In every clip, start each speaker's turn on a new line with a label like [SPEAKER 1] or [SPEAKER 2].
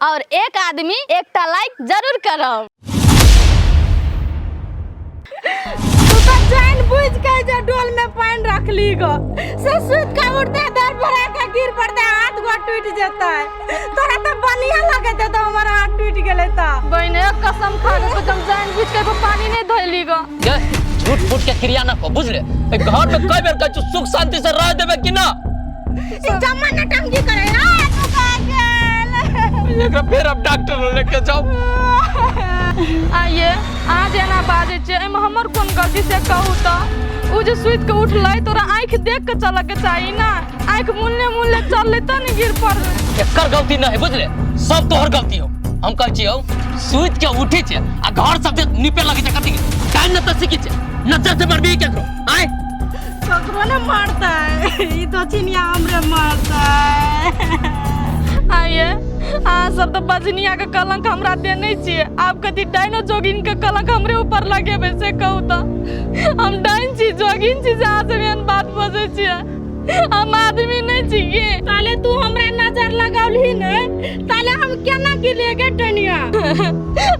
[SPEAKER 1] और एक आदमी एकटा लाइक जरूर करब।
[SPEAKER 2] तू तो जान बुझ के जे डोल में पानी रखली गो से सुत के उठते दर पर आके गिर पड़ते, हाथ गोड़ टूट जेतै। तोरा तो बढ़िया लगैत तो हमर हाथ टूट गेलै। त
[SPEAKER 1] बहिने, कसम खा के हम जान बुझ के पानी नहीं धैली गो।
[SPEAKER 3] गे, झूठ फूट के क्रिया ना को, बुझले? ए घर में कई बेर कहै छु, सुख शांति से रह देबे कि ना?
[SPEAKER 2] ई जम्मा नटंगी करे आ तू का गेल।
[SPEAKER 3] एकरा फेर अब डॉक्टर लग लेके जाओ।
[SPEAKER 1] आइए, अहाँ जेना बाजै छियै, एहिमे हमर कोन गलती से कहू? तऽ ओ जे सुति के उठलै, तोरा आँखि देख के चलऽ के चाही ना। आँखि मुनले मुनले चललै तऽ ने गिर पड़लै।
[SPEAKER 3] एकर गलती न है, बुझले? सब तोहर गलती हो। हम कहै छियौ, सुति के उठी छै आ घर सब जे निपे लगे छै, कथी टाइम न तऽ सीखी छै, नजर से मरबी केकरो आय?
[SPEAKER 2] ककरो ने मारतै, ई तो चिनिया हमरे मारतै।
[SPEAKER 1] आइए, अहाँ सब तऽ बजनिया के कलंक हमरा देने छियै, आब कथी डाइनो जोगिन के कलंक हमरे ऊपर लगेबै से कहू तऽ? हम डाइन छी, जोगिन छी जे अहाँ सब एहन बात बजै छियै? हम आदमी नहि छी की?
[SPEAKER 2] ताले तू हमरा नजर लगौलही ने, ताले हम केना गिरलियै गे टनिया?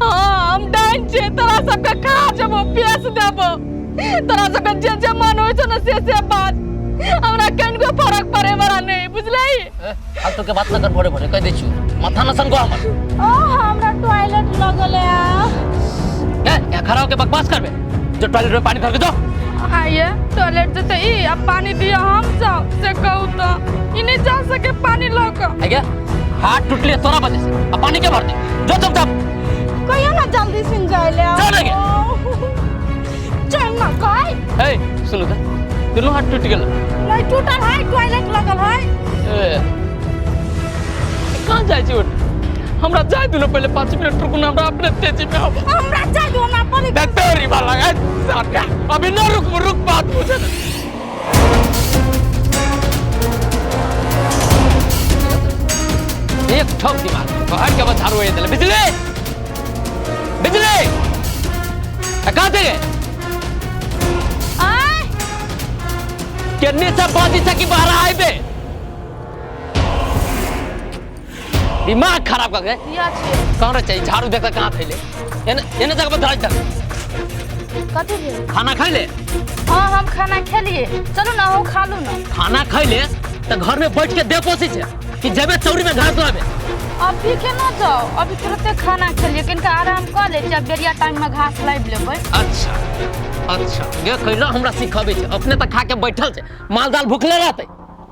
[SPEAKER 1] हाँ, हम डाइन छियै। तोरा सबके खा जेबो, पेश देबो। तोरा सबके जे जे मन होइ छौ ने, से से बात। हमरा कनिको फरक पड़े वाला नहीं, बुझलही?
[SPEAKER 3] फालतू के बात न कर, भोरे भोरे कह दै छियौ, माथा न सनको हमर।
[SPEAKER 2] ओ, हमरा टॉयलेट लगल है।
[SPEAKER 3] ए, यहाँ खड़ा होके बकवास करबे? जो टॉयलेट में पानी भर के दो।
[SPEAKER 1] आइए, टॉयलेट जेते ई आ पानी दिया हम जाओ से कहू तऽ? ई नहीं जा सके पानी लऽ कऽ।
[SPEAKER 3] आ गया, हाथ टूटले तोरा वजह से, आ पानी के भर दे? जो चुपचाप।
[SPEAKER 2] कहियो ना जल्दी सुन जाय ले।
[SPEAKER 3] चल गे।
[SPEAKER 2] चल ना कह।
[SPEAKER 3] ए, सुनू तऽ, दुनू हाथ टूट गेल?
[SPEAKER 2] नहीं टूटल है, टॉयलेट लगल है।
[SPEAKER 3] ए, कहाँ जाइ छी उठ? हमरा जाय दिलो पहिले, 5 मिनट रुकू ना, हमरा अपने तेजी में आबो।
[SPEAKER 2] हमरा जाय दो, हमरा पड़ी।
[SPEAKER 3] तेरी वाला है साटा, अभी ना रुक, रुक, बात मुझे। एक ठोक दिमाग बाहर के बस झाड़ू दिले। बिजली, बिजली, आ, कहाँ थे?
[SPEAKER 1] आय।
[SPEAKER 3] केन्ने से बाजी से कि बाहर आइबे? दिमाग खराब कर गए।
[SPEAKER 1] या छियै।
[SPEAKER 3] कहाँ रह चाहिए? झाड़ू देखा कहाँ थैले? एने एने जगह पर धराई तक।
[SPEAKER 1] कथी भेल?
[SPEAKER 3] खाना खाइ ले?
[SPEAKER 1] हाँ, हम खाना खेलिए। चलू ना, हो खा लू ना।
[SPEAKER 3] खाना खाइ ले तऽ घर में बैठ के दे पोसी छै कि जेबे चौरी में घास लाबे?
[SPEAKER 1] अभी केना जाओ? अभी तुरंते खाना खेलिए, कनिका आराम कऽ लै छी, अब बेरिया टाइम में घास लाबि लेबै।
[SPEAKER 3] अच्छा अच्छा, गे कैला हमरा सिखबै छै? अपने तऽ खा के बैठल छै, माल जाल भुखले रहतै,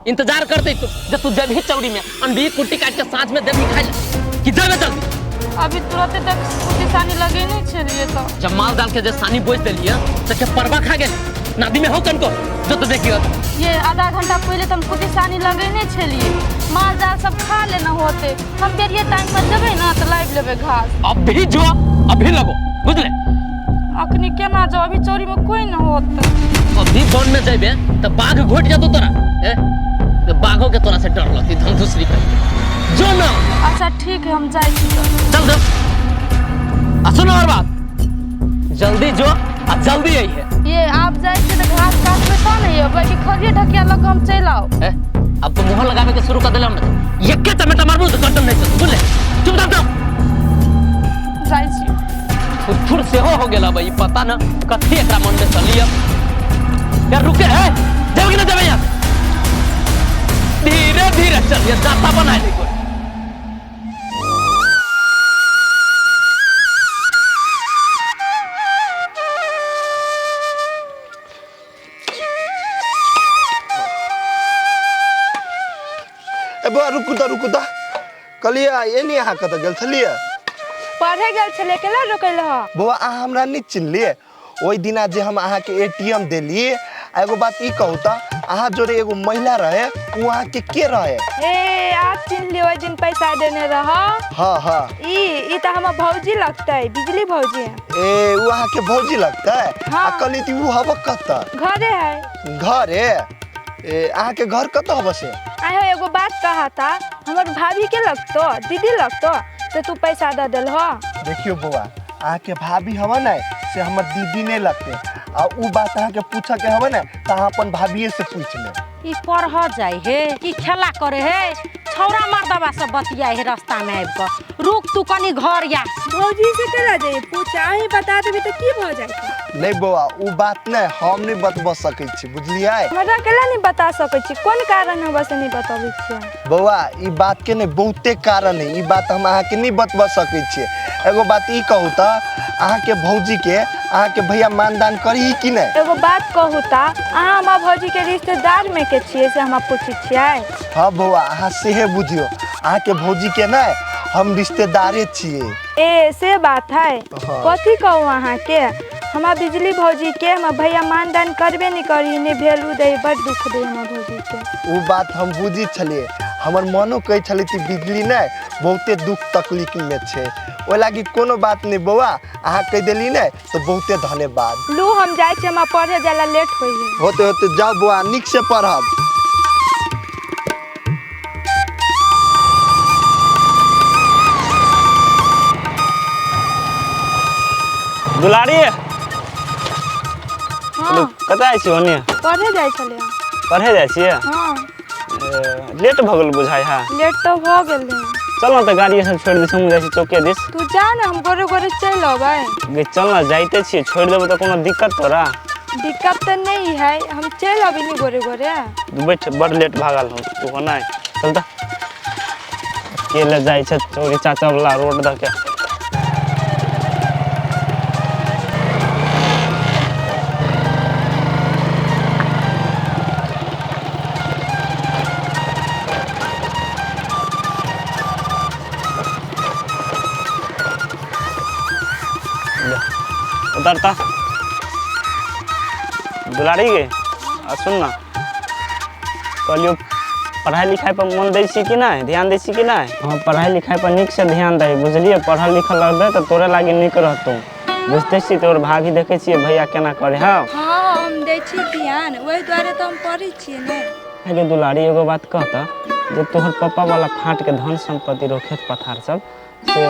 [SPEAKER 3] इंतजार करतै तू जे तू जेबही चौरी में, अनबी कुट्टी काट के साँझ में देबही खाइ ले कि जेबे जल्दी?
[SPEAKER 1] अभी तुरंते तक कुटी सानी लगेने छलिए तऽ।
[SPEAKER 3] जब माल जाल के जे सानी बोझ देलिए तऽ के परवा खा गेल नदी में हो कनको, जो तो देखियो।
[SPEAKER 1] ये आधा घंटा पहिले तऽ हम कुटी सानी लगेने छलिए, माल जाल सब खा लेना होते। हम बेरिया टाइम पर जेबै ना तऽ लाबि लेबै घास।
[SPEAKER 3] अभी जो, अभी लगो, बुझले?
[SPEAKER 1] अखनी केना जाओ? अभी चोरी में कोई न होते।
[SPEAKER 3] अभी वन में जेबे तऽ बाघ घोट जेतौ तोरा। ए तऽ बाघो के तोरा से डर लगतै, हम दूसरी कर जो ना।
[SPEAKER 1] अच्छा ठीक है, हम जाइ छी तऽ।
[SPEAKER 3] चल दो, आ सुनो और बात, जल्दी जो आ जल्दी आई है।
[SPEAKER 1] ये आप जाइ छी तऽ घास काटबै तब ने एबै, कि खरिए ढकिया लऽ कऽ हम चलि आउ?
[SPEAKER 3] ए, अब तो मुहर लगावे के शुरू कर देले हमने, एके चमेटा मारबू तो गर्दन नहीं चलत, बुझले? चुपचाप जाओ।
[SPEAKER 1] जाइ छी।
[SPEAKER 3] फुर सेहो हो गेल। अब ई पता न कथी एकरा मन में चली। अब यार रुके है, जाओ कि ना जाबे यहाँ से? धीरे धीरे चलिए, जाता बनाए ले कोई।
[SPEAKER 4] ए बौआ, रुकू तऽ, रुकू तऽ। कहलियै एनी अहाँ कतऽ गेल छलियै?
[SPEAKER 5] पढ़े गेल छलियै, केला रोकल ह?
[SPEAKER 4] बौआ, अहाँ हमरा नहि चिन्हलियै? ओहि दिना जे हम अहाँके एटीएम देली। आ एगो बात ई कहू तऽ, अहाँ जोड़े एगो महिला रहे, ओ अहाँके के रहे?
[SPEAKER 5] ए, आप चिन्ह लियो, ओहि दिन पैसा देने रह।
[SPEAKER 4] हाँ हाँ।
[SPEAKER 5] ई ई तऽ हमर भौजी लगतै, बिजली भौजी।
[SPEAKER 4] ए, ओ अहाँके भौजी लगतै?
[SPEAKER 5] हाँ।
[SPEAKER 4] आ कहली ती ओ हबक कतऽ?
[SPEAKER 5] घरे है।
[SPEAKER 4] घरे? ए, अहाँके घर कतऽ हबऽ से?
[SPEAKER 5] आयो, एगो बात कहा था, हमर भाभी के लगतो, दीदी लगतो, तो तू पैसा दे देल हो?
[SPEAKER 4] देखियो बौआ, अहाँके भाभी हवा ने से हमर दीदी नहीं लगते, आ उ बात अहाँके पूछऽ के हवे ने तऽ अहाँ अपन भाभिये से पूछ लेब।
[SPEAKER 2] ई पढ़ जाय हे कि खेला करे हे? छौड़ा मर्दबा सब बतियाइ है रास्ता में आबि कऽ। रुक तू कनी घर या।
[SPEAKER 5] भौजी से केना जाइए पूछ, अहीं बता देबै तऽ की भऽ जायत?
[SPEAKER 4] नहि बौआ, ओ बात नहि हम नहि बतबऽ सकै छी, बुझलियै?
[SPEAKER 5] हमरा केला नहि बता सकै छी? कोन कारण हमरा से नहि बतबै छियै?
[SPEAKER 4] बौआ, ई बात के ने बहुते कारण है, ई बात हम अहाँके नहि बतबऽ सकै छियै। एगो बात ई कहू तऽ अहाँके भौजी के अहाँके भैया मानदान करी कि नहि?
[SPEAKER 5] एगो बात कहू तऽ अहाँ हमरा भौजी के रिश्तेदार में के छियै से हमरा पूछै छियै?
[SPEAKER 4] हाँ बौआ, अहाँ सेहे बुझियौ, अहाँके भौजी के नहि हम रिश्तेदारे छियै।
[SPEAKER 5] ए से बात है।
[SPEAKER 4] हाँ।
[SPEAKER 5] कथी कहू अहाँके, हमरा बिजली भौजी के हमरा भैया मानदान करबे नहि करी, नहि वैल्यू दै, बड़ दुख दै हमरा भौजी के।
[SPEAKER 4] ओ बात हम बुझी छलियै, हमर मनो कहै छलै कि बिजली नहि बहुते दुख तकलीफ में छै, ओहि लागी कोनो बात नहि बौआ, अहाँ कहि देली ने तऽ बहुते धन्यवाद।
[SPEAKER 5] लू हम जाइ छी, हमरा पढ़े जाला लेट होइ है।
[SPEAKER 4] होते होते जाओ बौआ, नीक से पढ़ब।
[SPEAKER 6] दुलारी।
[SPEAKER 5] हाँ।
[SPEAKER 6] कतऽ जाइ छी ओने?
[SPEAKER 5] पढ़े जाइ छलियै।
[SPEAKER 6] पढ़े जाइ छियै?
[SPEAKER 5] हाँ।
[SPEAKER 6] ए, लेट भऽ गेल बुझाइ है।
[SPEAKER 5] लेट तऽ भऽ गेल है।
[SPEAKER 6] चल ने तऽ गाड़ी सब छोड़ि दै छी, हमहूँ जाइ छी चौके दिस।
[SPEAKER 5] तू जा ने, हम गोरे गोरे चलि अबै।
[SPEAKER 6] गे चल ने, जाइते छियै, छोड़ि देबै तऽ कोनो दिक्कत तोरा?
[SPEAKER 5] दिक्कत तऽ नहि है, हम चलि अबै नी गोरे गोरे।
[SPEAKER 6] तू बैठ, बड़ लेट भागल हम तू नहि चल तऽ अकेले जाइ छै चौरी चाचा वाला रोड दऽ के। उतरता दुलारी गे, आ सुन ना, कहलियौ पढ़ाई लिखाई पर मन दै छी कि नहि, ध्यान दै छी कि नहि? हाँ, पढ़ाई लिखाई पर नीक से ध्यान दही, बुझलियै? पढ़ल लिखल रहबै तऽ तोरे लागी नीक रहतौ, बुझते छी तोर भाभी देखै छियै भैया केना करे। हाँ
[SPEAKER 5] हाँ, हम दै छी ध्यान, ओहि दुआरे तऽ हम पढ़ै छियै ने।
[SPEAKER 6] हे गे दुलारी, एगो बात कहता जे तोहर पापा वाला फाट के धन संपत्ति रहो खेत पथार सब से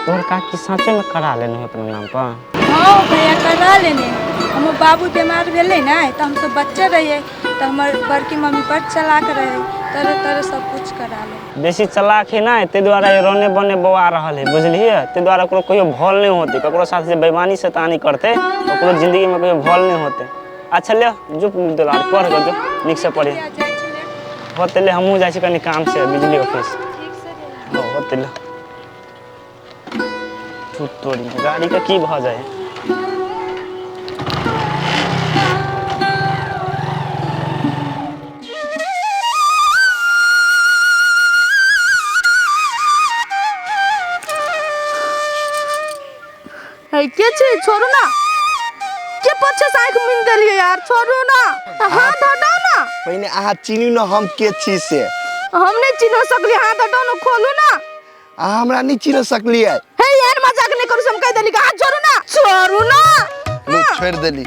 [SPEAKER 6] तोहर काकी साँचे में करा लेने हो अपना नाम पर?
[SPEAKER 5] हाँ भैया करा लेने। हमर बाबू बीमार भेलै ने तऽ हमसब बच्चे रहियै, तऽ हमर बड़की मम्मी बड़ चलाक रहै, तरह तरह सब कुछ करा ले।
[SPEAKER 6] बेसी चलाक है ना, ताहि दुआरे रोने बने बौआ रहल है, बुझलियै? ताहि दुआरे ओकरो कहियो भल नहि होतै, ककरो साथ जे बेईमानी शैतानी करतै ओकरो जिंदगी में कहियो भल नहि होतै। अच्छा ले जो दुलार, पढ़ कऽ जो नीक से पढ़े होतै। ले हमहूँ जाइ छी कनि काम से बिजली ऑफिस। होतै ले तोरी गाड़ी के की भऽ जाइ।
[SPEAKER 1] है के छी? छोड़ू ना, के पछे से आँख मुनि देलियै यार, छोड़ू ना, हाथ हटाउ ना।
[SPEAKER 4] पहिने अहाँ चिन्हू ने हम के छी से।
[SPEAKER 1] हम नहि चिन्ह सकलियै, हाथ हटाउ ना, खोलू ना।
[SPEAKER 4] अहाँ हमरा नहि चिन्ह सकलियै।
[SPEAKER 1] हे यार मजाक नहि करू, हम कहि देली हाथ छोड़ू ना, छोड़ू ना।
[SPEAKER 4] लू छोड़ि देली,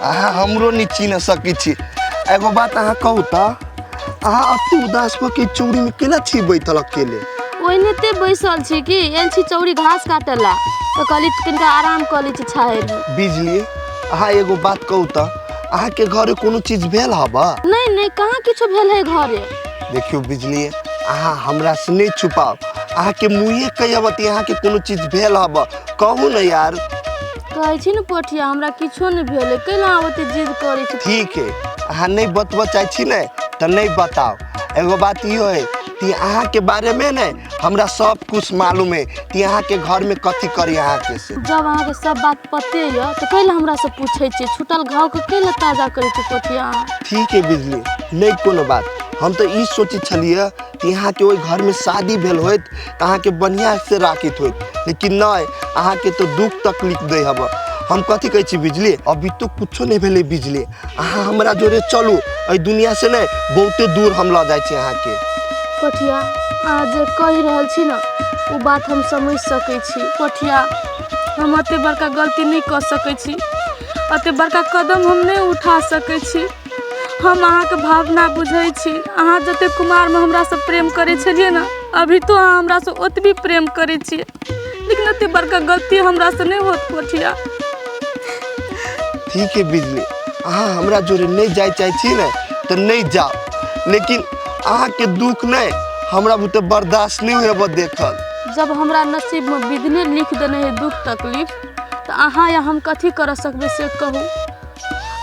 [SPEAKER 4] अहाँ हमरो नहि चिन्ह सकै छी। एगो बात अहाँ कहू तऽ अहाँ अति उदास भऽ के चौरी में केना छी बैठल अकेले?
[SPEAKER 1] ओहिने ते बैसल छी कि एल छी चौरी घास काटला, तऽ कहली कनिका आराम कऽ लै छी छाहरि में।
[SPEAKER 4] बिजली, अहाँ एगो बात कहू तऽ अहाँके घरे कोनो चीज भेल हबा?
[SPEAKER 1] नहीं नहीं, कहाँ किछो भेल है घरे।
[SPEAKER 4] देखियौ बिजली, अहाँ हमरा से नहीं छुपाओ, अहाँके मुँहे कहियब कि अहाँके कोनो चीज भेल हबा, कहू ने यार।
[SPEAKER 1] कहै छी ने पोठिया, हमरा किछो नहि भेल है, कैला अहाँ ओते जिद करै छी?
[SPEAKER 4] ठीक है, अहाँ नहीं बतबऽ चाहै छी ने तऽ नहीं बताओ। एगो बात इहो है कि अहाँके बारे में ने हमरा सब कुछ मालूम है कि अहाँके घर में कथी करी अहाँके से।
[SPEAKER 1] जब अहाँके सब बात पते यऽ तऽ कैला हमरा से पूछै छी? छूटल घाव के कैला ताजा करै छी पोठिया अहाँ?
[SPEAKER 4] ठीक है बिजली, नहीं कोनो बात, हम तऽ ई सोचै छलियै कि अहाँके ओहि घर में शादी भेल होइत तऽ अहाँके बढ़िआँ से राखित होइत, लेकिन नहीं, अहाँके तऽ दुख तकलीफ दै हब। हम कथी कहै छी बिजली, अभी तो कुछो नहीं भेलै बिजली, अहाँ हमरा जोरे चलू, एहि दुनिया से नहीं बहुते दूर हम लऽ जाइ छी अहाँके।
[SPEAKER 1] पोठिया अहाँ जे कहि रहल छी ने ओ बात हम समझ सकै छी। पोठिया हम एते बड़का गलती नहि कऽ सकै छी, एते बड़का कदम हम नहि उठा सकै छी। हम अहाँके भावना बुझै छी, अहाँ जते कुमारमे हमरासँ प्रेम करै छलियै ने, अभी तो अहाँ हमरासँ ओतबी प्रेम करै छियै, लेकिन एते बड़का गलती हमरासँ नहि होत पोठिया।
[SPEAKER 4] ठीक है बिजली, अहाँ हमरा जोरे नहीं जाए चाहे छी ने तऽ नहीं जाओ, लेकिन अहाँके दुख नहीं हमरा बुते बर्दाश्त नहीं होए देखल।
[SPEAKER 1] जब हमरा नसीब में विधने लिख देने है दुख तकलीफ तो अहाँ या हम कथी कर सकबै से कहू।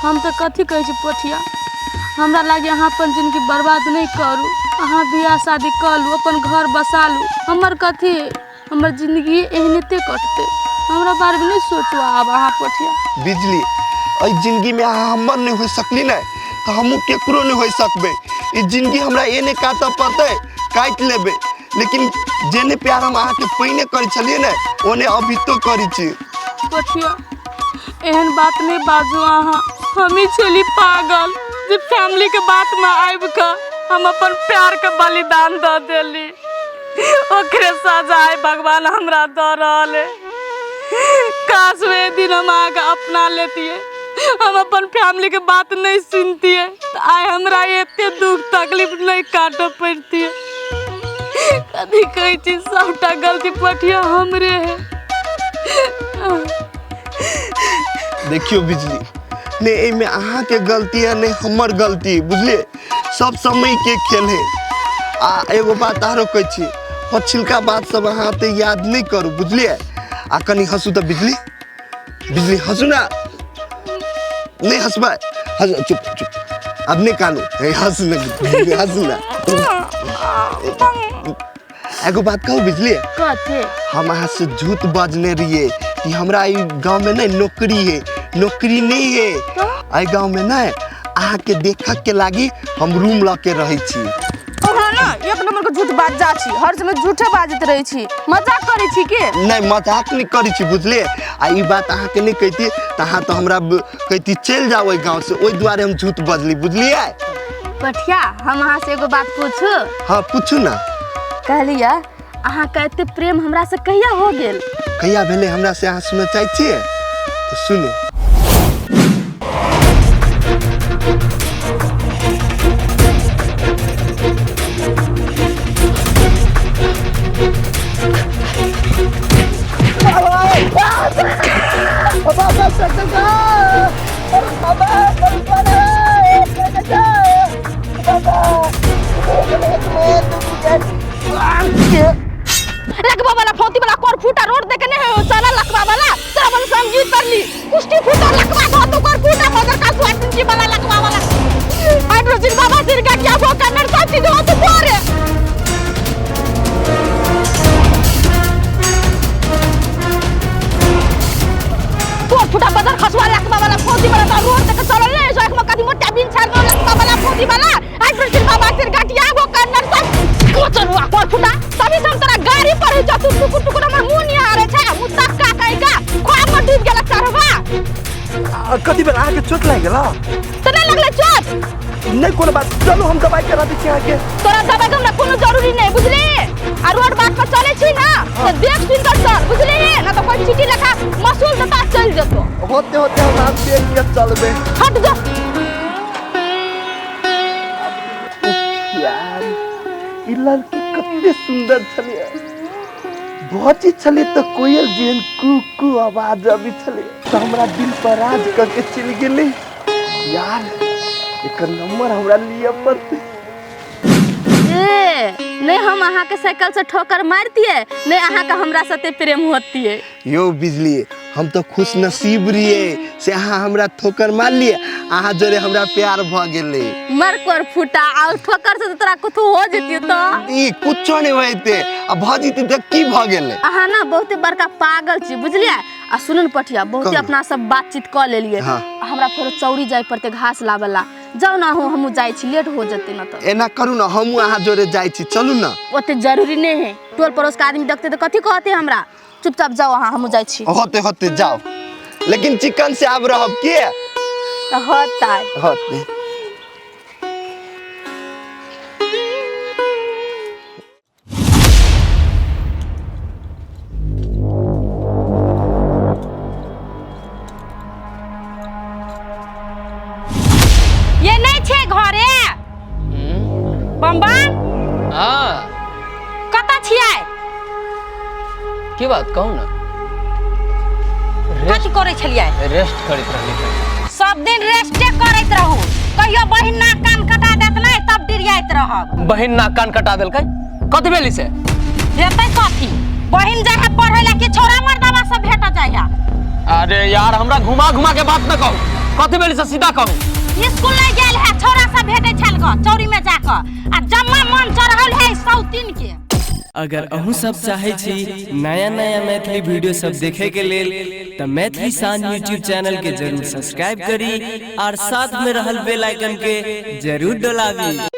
[SPEAKER 1] हम तो कथी कहै छी पोठिया, हमरा लागे अहाँ अपन जिंदगी बर्बाद नहीं करू, अहाँ बियाह शादी कऽ लू, अपन घर बसा लू। हमर कथी, हमर जिंदगी एहनते कटतै, हमरा बारेमे नहीं सोचू आब अहाँ पोठिया।
[SPEAKER 4] बिजली एहि जिंदगी में अहाँ हमर नहीं हो सकली ने तो हमहूँ केकरो नहीं हो सकबै। ई जिंदगी हमरा एने काटऽ पड़तै, काटि लेबै, लेकिन जेने प्यार हम अहाँके पहिने करै छलियै ने ओने अभी तो करै छी।
[SPEAKER 1] पोठिया एहन बात नहीं बाजू अहाँ, हमी छली पागल जे फैमिली के बात में आबि कऽ हम अपन प्यार के बलिदान दऽ देली, ओकरे सजा आइ भगवान हमरा दऽ रहल है। काश वे दिन हम अहाँके अपना लेतियै, हम अपन फैमिली के बात नहीं सुनतियै तऽ आइ हमरा एते दुख तकलीफ नहीं काटऽ पड़तियै। कथी कहै छी, सबटा गलती पोठिया हमरे है।
[SPEAKER 4] देखियो बिजली, ने एहिमे अहाँके गलती है ने हमर गलती, बुझलियै? सब समय के खेल है। आ एगो बात आरो कहै छी, पछिलका बात सब अहाँ तऽ याद नहीं करू, बुझलियै? आ कनि हँसू तऽ बिजली, बिजली हँसू ना, नहीं हँसबै, हँसू, चुप चुप, अब नहीं कानू, हँसू ना बिजली, हँसू ना। एगो बात कहू बिजली?
[SPEAKER 1] कथी?
[SPEAKER 4] हम अहाँ से झूठ बजने रहिए कि हमरा ई गाँव में नहीं नौकरी है, नौकरी नहीं है एहि गाँव में। नहीं अहाँके देखऽ के लागी हम रूम लऽ के रहै छी।
[SPEAKER 1] अहाँ ना एक नंबर के झूठ बाज जा छी, हर समय झूठे बाजैत रहै छी, मजाक करै छी के?
[SPEAKER 4] नहीं मजाक नहीं करै छी, बुझलियै? आ ई बात अहाँके नहीं कहिती तऽ अहाँ तऽ हमरा कहिती चलि जाउ एहि गाँव से, ओहि दुआरे हम झूठ बजली, बुझलियै?
[SPEAKER 1] पठिया हम अहाँ से एगो बात पूछू?
[SPEAKER 4] हाँ पूछू ना।
[SPEAKER 1] कहलियै अहाँके एते प्रेम हमरा से कहिया हो गेल?
[SPEAKER 4] कहिया भेलै हमरा से अहाँ सुनऽ चाहै छियै? तऽ सुनू।
[SPEAKER 1] लकवा वाला फौती वाला कोर फूटा रोड देके नहीं हो साला लकवा वाला श्रवण संगीत पर ली कुश्ती फूटा लकवा दो तो कोर फूटा मगर का स्वाद जी वाला लकवा वाला हाइड्रोजन बाबा सिर का क्या वो कन्नड़ सब चीज हो तो बोरे। कोर फूटा बदर खसवा लकवा वाला फौती वाला तो रोड देके चलल नहीं सो एक में कदी मोटा बिन छाड़ दो लकवा वाला फौती वाला हाइड्रोजन बाबा सिर का क्या वो कन्नड़ सब कोचन हुआ कोर फूटा तभी से हम तोरा गाड़ी पर है तू टुकुर टुकुर हमर मुंह निहारे छै, मुंह तक्का कहिका ख्वाब में डूब गेल चढ़वा।
[SPEAKER 4] कथी भेल अहाँके चोट लागि गेल?
[SPEAKER 1] तऽ नहि लगलै चोट?
[SPEAKER 4] नहीं कोनो बात, चलू हम दवाई करा दै छी अहाँके।
[SPEAKER 1] तोरा दवाई के हमरा कोनो जरूरी नहीं, बुझली? आ रोड बाट पर चलै छी ना तऽ देख सुन कर चल, बुझली? ना तऽ कोई चीटी लेखा मसूल देता चलि जेतो।
[SPEAKER 4] होते होते हम आब देख के चलबै।
[SPEAKER 1] हट जो।
[SPEAKER 4] यार ई लड़की कते सुंदर छलियै, बजै छलै तऽ कोयल जेहन कू कू आवाज अबै छलै तऽ हमरा दिल पर राज कऽ के चलि गेलै। यार एकर नंबर हमरा लिअ पड़तै।
[SPEAKER 1] ए नहीं हम अहाँ के साइकिल से ठोकर मारतियै, नहीं अहाँ के हमरा साथे प्रेम होतियै।
[SPEAKER 4] यो बिजली हम तऽ खुश नसीब रहियै से अहाँ हमरा ठोकर मारलियै, अहाँ जोरे हमरा प्यार भऽ गेलै।
[SPEAKER 1] मर कोर फूटा और ठोकर से तोरा कुछ हो जेतियै तऽ?
[SPEAKER 4] ई कुछो नहीं होइते, आ भऽ जेतै तऽ की भऽ गेलै?
[SPEAKER 1] अहाँ ना बहुते बड़का पागल छी, बुझलियै? आ सुनू ने पठिया, बहुते अपना सब बातचीत कऽ लेलियै।
[SPEAKER 4] हाँ।
[SPEAKER 1] हमरा फेरो चौरी जाय पड़तै घास लाबे ला। जाउ ना हो, हमहूँ जाइ छी, लेट हो जेतै ना तऽ।
[SPEAKER 4] एना करू ना, हमहूँ अहाँ जोरे जाइ छी, चलू ना।
[SPEAKER 1] ओते जरूरी नहीं है, टोल पड़ोस के आदमी देखते तऽ कथी कहते हमरा? चुपचाप जाओ अहाँ, हमहूँ जाइ छी।
[SPEAKER 4] होते होते जाओ, लेकिन चिकन से आब रहब के
[SPEAKER 1] होता
[SPEAKER 4] होते।
[SPEAKER 2] ये नहीं छे घरे बम्बन?
[SPEAKER 3] हाँ
[SPEAKER 2] कतऽ छियै?
[SPEAKER 3] की बात कहू ना?
[SPEAKER 2] कथी करै छलियै?
[SPEAKER 3] रेस्ट करैत रहली।
[SPEAKER 2] सब दिन रेस्टे करैत रहू, कहियो बहिन नाक कान कटा देत नहीं तब डिरियाइत रहब।
[SPEAKER 3] बहिन नाक कान कटा देलकै? कथी भेली से?
[SPEAKER 2] हेतै कथी, बहिन जाइ है पढ़ै ला कि छौड़ा मर्दावा सब भेट जाइ है।
[SPEAKER 3] अरे यार हमरा घुमा घुमा के बात न कहू, कथी भेली से सीधा कहू।
[SPEAKER 2] स्कूल नहीं गेल है, छौड़ा सब भेटै छल ग चौरी में जाकऽ, आ जम्मा मन चढ़ल है सौतीन के।
[SPEAKER 7] अगर अहूँ सब चाहे छी नया नया मैथिली वीडियो सब देखे के लेल त मैथिली शान यूट्यूब चैनल के जरूर सब्सक्राइब करी और साथ में रहल बेल आइकन के जरूर डोलाबी।